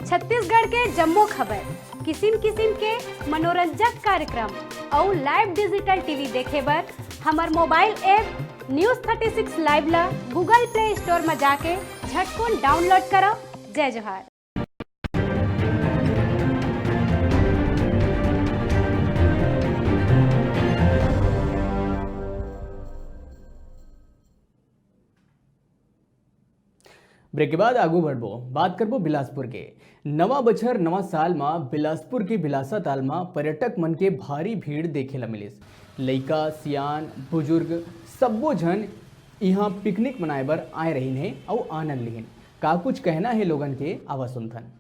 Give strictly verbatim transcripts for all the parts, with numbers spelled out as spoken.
छत्तीसगढ़ के जम्मो खबर, किसिम किसिम के मनोरंजक कार्यक्रम अउ live digital T V देखे बर हमर mobile app News Thirty Six Live ला Google Play Store म जाके झटकुन download करव। जय जोहार। ब्रेक के बाद आगू बढ़बो, बात करबो बिलासपुर के। नवा बछर, नवा साल म बिलासपुर के बिलासा ताल म पर्यटक मन के भारी भीड़ देखे ल मिलिस। लइका, सियान, बुजुर्ग, सब्बो झन इहां पिकनिक मनाए बर आए रहिन हे अउ आनंद लिहिन। का कुछ कहना हे लोगन के, आवा सुनथन।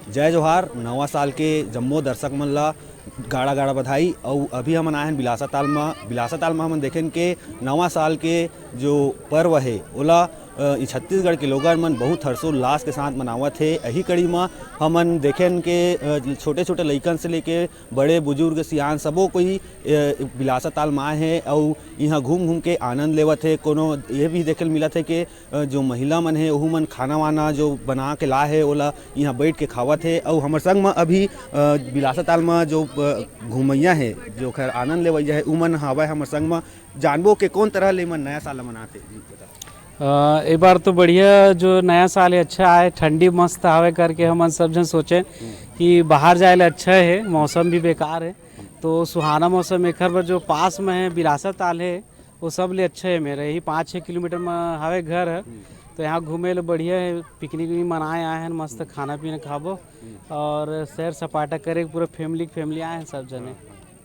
जय जोहार, नवा साल के जम्मो दर्शक मन ला गाड़ा गाड़ा बधाई। अउ अभी हमन आए हन बिलासा ताल म। बिलासा ताल म हमन देखेन के नवा साल के जो पर्व हे ओला, अ, ई छत्तीसगढ़ के लोगन मन बहुत हर्षोल्लास के साथ मनावत हे। यही कड़ी म हमन देखेन के, अ, छोटे छोटे लइकन से लेके बड़े बुजुर्ग सियान सबो कोई, अ, बिलासा ताल म आए हे अउ इहाँ घूम घूम के आनंद लेवत हे। कोनो ये भी देखे ल मिलत हे के अ, जो महिला मन हे, ओहू मन खाना वाना जो बना के लाए हे, ओला इहाँ बैठ के खावत हे। अउ हमर संग म अभी, अ, बिलासा ताल म जो, अ, घुमैया हे, जो खैर आनंद लेवैया हे, उमन हावय हमर संग म। जानबो के कोन तरह ले मन नया साल ल मनाथे। अ, ए बार तो बढ़िया जो नया साल हे, अच्छा आए, ठंडी मस्त आवे करके हमन सब झन सोचे कि बाहर जाए ले अच्छा हे, मौसम भी बेकार हे, तो सुहाना मौसम। एखर बर जो पास में हे बिलासा ताल हे, वो सब ले अच्छा हे मेरा, यही पाँच छः किलोमीटर में हवे घर है। हम्म। तो यहाँ घूमे ले बढ़िया है, पिकनिक भी मनाए आए हैं, मस्त खाना पीना खाबो। हम्म। और सैर सपाटा करे, पूरा फैमिली के फैमिली आए हैं सब जने। हाँ,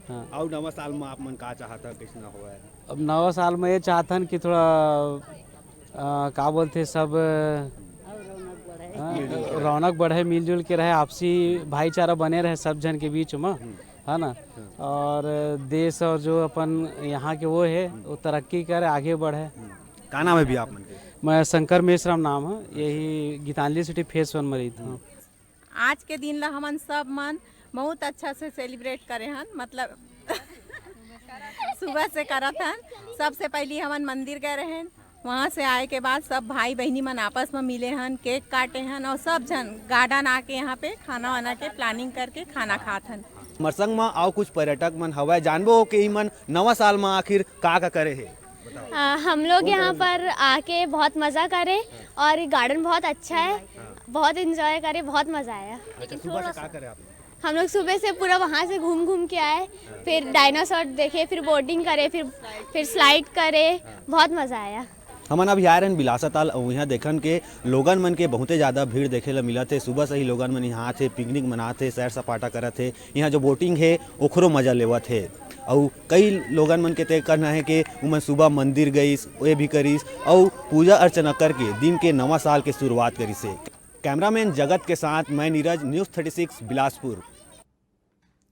हाँ। हाँ। अउ नवा साल में आप मन का चाहत हन, कैसना होवय? अब नवा साल में ये चाहत हन कि थोड़ा, अ, का बोलते सब, अ, रौनक बढ़े, मिलजुल के रहे, आपसी भाईचारा बने रहे सब जन के बीच में। हम्म। है ना? हाँ। और देश और जो अपन यहाँ के वो है, हम्म। वो तरक्की करे, आगे बढ़े। हम्म। का नाम है भैया आप मन के? मैं शंकर मेश्राम नाम है, यही गीतांजलि सिटी फेज वन में रहिथंव। आज के दिन ला हमन सब मन बहुत अच्छा से सेलिब्रेट करे हन, मतलब सुबह से करत हन। सबसे पहली हमन मंदिर गए रहेन, वहाँ से आए के बाद सब भाई बहिनी मन आपस में मिले हन, केक काटे हन और सब झन गार्डन आके यहाँ पे खाना वाना के प्लानिंग करके खाना खात हन। हमर संग म अउ कुछ पर्यटक मन हवय, जानबो के इमन नवा साल म आखिर का का करे हे। अ, हम लोग यहाँ पर आके बहुत मज़ा करे और ये गार्डन बहुत अच्छा है, बहुत एंजॉय करे, बहुत मज़ा आया। अच्छा, सुबह से का करे आप? हम लोग सुबह से पूरा वहाँ से घूम घूम के आए, फिर डायनासोर देखे, फिर बोटिंग करे, फिर फिर स्लाइड करे, बहुत मज़ा आया। हमन अभी आए रहन बिलासा ताल, अउ इहाँ देखन के लोगन मन के बहुते ज़्यादा भीड़ देखे ल मिलत हे। सुबह से ही लोगन मन इहाँ आत हे, पिकनिक मनात हे, सैर सपाटा करत हे। इहाँ जो बोटिंग हे, ओखरो मज़ा लेवत हे। अउ कई लोगन मन के ते कहना हे कि उमन सुबह मंदिर गइस, ये भी करिस, अउ पूजा अर्चना करके दिन के नवा साल के शुरुआत करिस हे। कैमरामैन जगत के साथ मैं Neeraj, news thirty six Bilaspur.